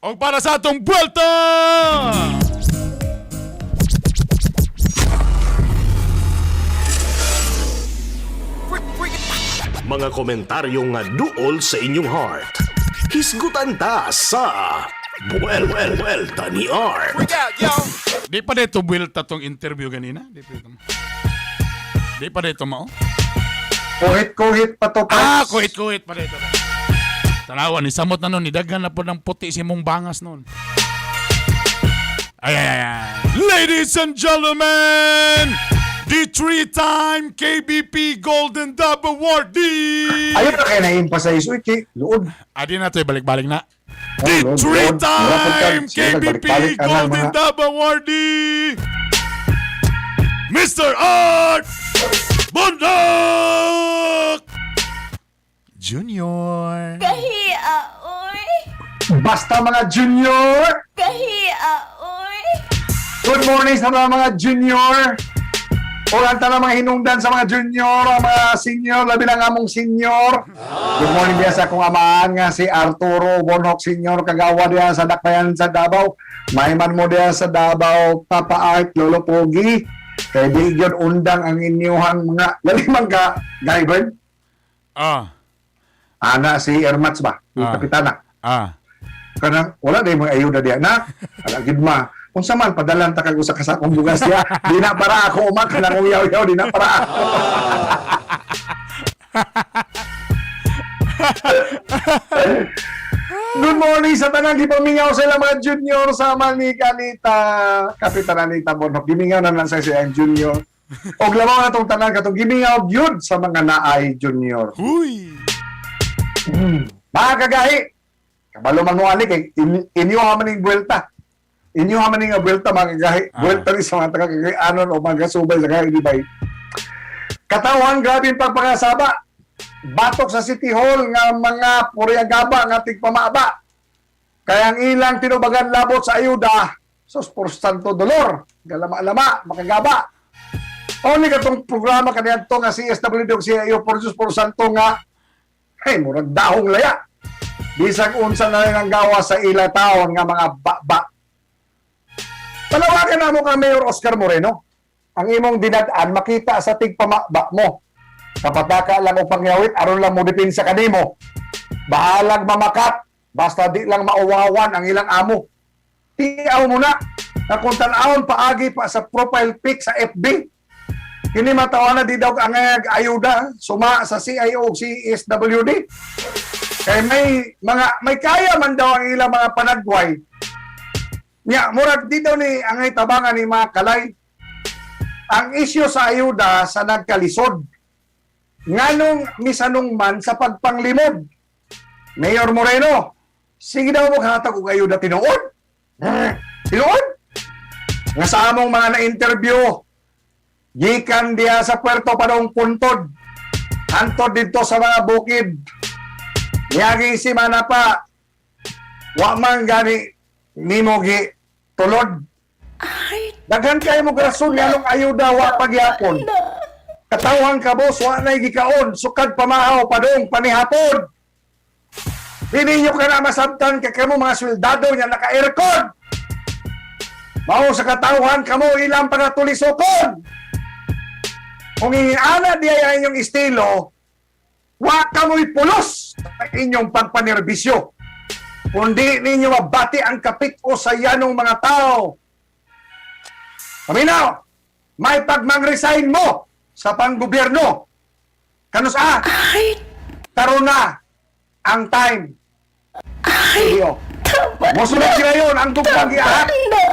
Og para sa atong buwelta! Mga komentaryo nga duol sa inyong heart. Hisgutan ta sa Buwelta ni Art. Di pa dito buwelta tong interview ganina? Di pa dito. Di pa dito mao? Kuhit-kuhit pa to, Ah, Pards. kuhit-kuhit pa dito. Tanawa ni samot na nun, ni daghan na po ng puti si mong bangas nun. Ay, ay, ay, ay. Ladies and gentlemen, the three-time KBP Golden Dub Awardee! Ayaw na kayo na-emphasize. Uy, kay, luod. Adi na to, balik-balik na. Oh, The Lord, three-time Lord. Sige, KBP balik-balik ka na, Golden Dub Awardee, Mr. Art Bundok Junior. Kahiya, oy. Basta mga junior! Kahiya, oy. Good morning sa mga junior! O ang tanang mga hinungdan sa mga junior, ang mga senior, labi lang among senior. Good morning diya sa akong amaan nga si Arturo Bonhoc Senior, kagawa diya sa Dakbayan sa Davao. Maiman mo diya sa Davao, Papa Art, Lolo Pogi. Kay di gyud undang ang inyuhang mga labi man ka, Guy Bird. Ana si Ermats ba? Yung kapitana. Kanang wala na mga ayuda diya na ala gid ma unsa man padalan ta kag usa ka sakong bugas diya, di na para ako uma kanang uyaw-yaw, di na para ako. Good morning sa tanang gipamingaw sa ilang mga junior sama ni Kanita, Kapitan Anita Bonhoc. Gimingaw na lang sa siyang junior. Og labaw na tong tanan katong gimingaw gyud sa mga naay junior. Huy. Mga kagahi, kabalo man mo ani kay inyo ha man ning buwelta. Inyo ha man ning buwelta, mga kagahi. Buwelta ni sa mga taga-kagahianon o mga subay sa kagahi. Katawan, grabe ang pagpangasaba. Batok sa City Hall nga mga puriagaba nga tigpamaba. Kaya ang ilang tinubagan labot sa ayuda, sus por santo dolor, galama-lama, makagaba. Only katong programa kaniadto nga CSWD ug CIO por Diyos por santo nga hey, murag dahong laya. Bisag unsa na lang ang gawa sa ila taon nga mga baba. Panawagan na mo ka Mayor Oscar Moreno. Ang imong dinad-an makita sa tigpamaba mo. Kapataka lang o pangyawit aron lang mo depensa kanimo. Bahalag mamakat basta di lang mauwawan ang ilang amo. Tiaw mo na na kung tan-awon paagi pa sa profile pic sa FB. Kini matawa na di daw ang ayuda suma sa CIO CSWD. Kay may mga may kaya man daw ang ilang mga panagway. Nya murag di daw ni angay tabangan ni mga kalay. Ang isyu sa ayuda sa nagkalisod. Nganong misanong man sa pagpanglimod. Mayor Moreno, sige daw mo hatag og ayuda tinuod. Tinuod? Nga sa among mga na-interview, gikan diya sa Puerto Padong Puntod, hantod dito sa mga bukid. Niaging si pa, wa man gani nimo gi tulod. Ay, Daghan kayo mo rason nganong ayuda wa pagyapon. Katawhan ka boss, wa na'y gikaon, sukad pamahaw padong panihapon. Di ninyo ka na masabtan kay kamo mga soldado nga naka-aircon. Mao sa katawhan kamo ilang pagatulisokon. Kung iniana di ay ang inyong estilo, wa kamoy pulos sa inyong pagpanerbisyo. Kundi ninyo mabati ang kapit o sa yanong mga tao. Paminaw, may pagmang-resign mo sa panggobyerno. Kanus a, ay, karon na ang time. ay, Iyo. tama Mosunod sila yun, ang dugtang giahak. na.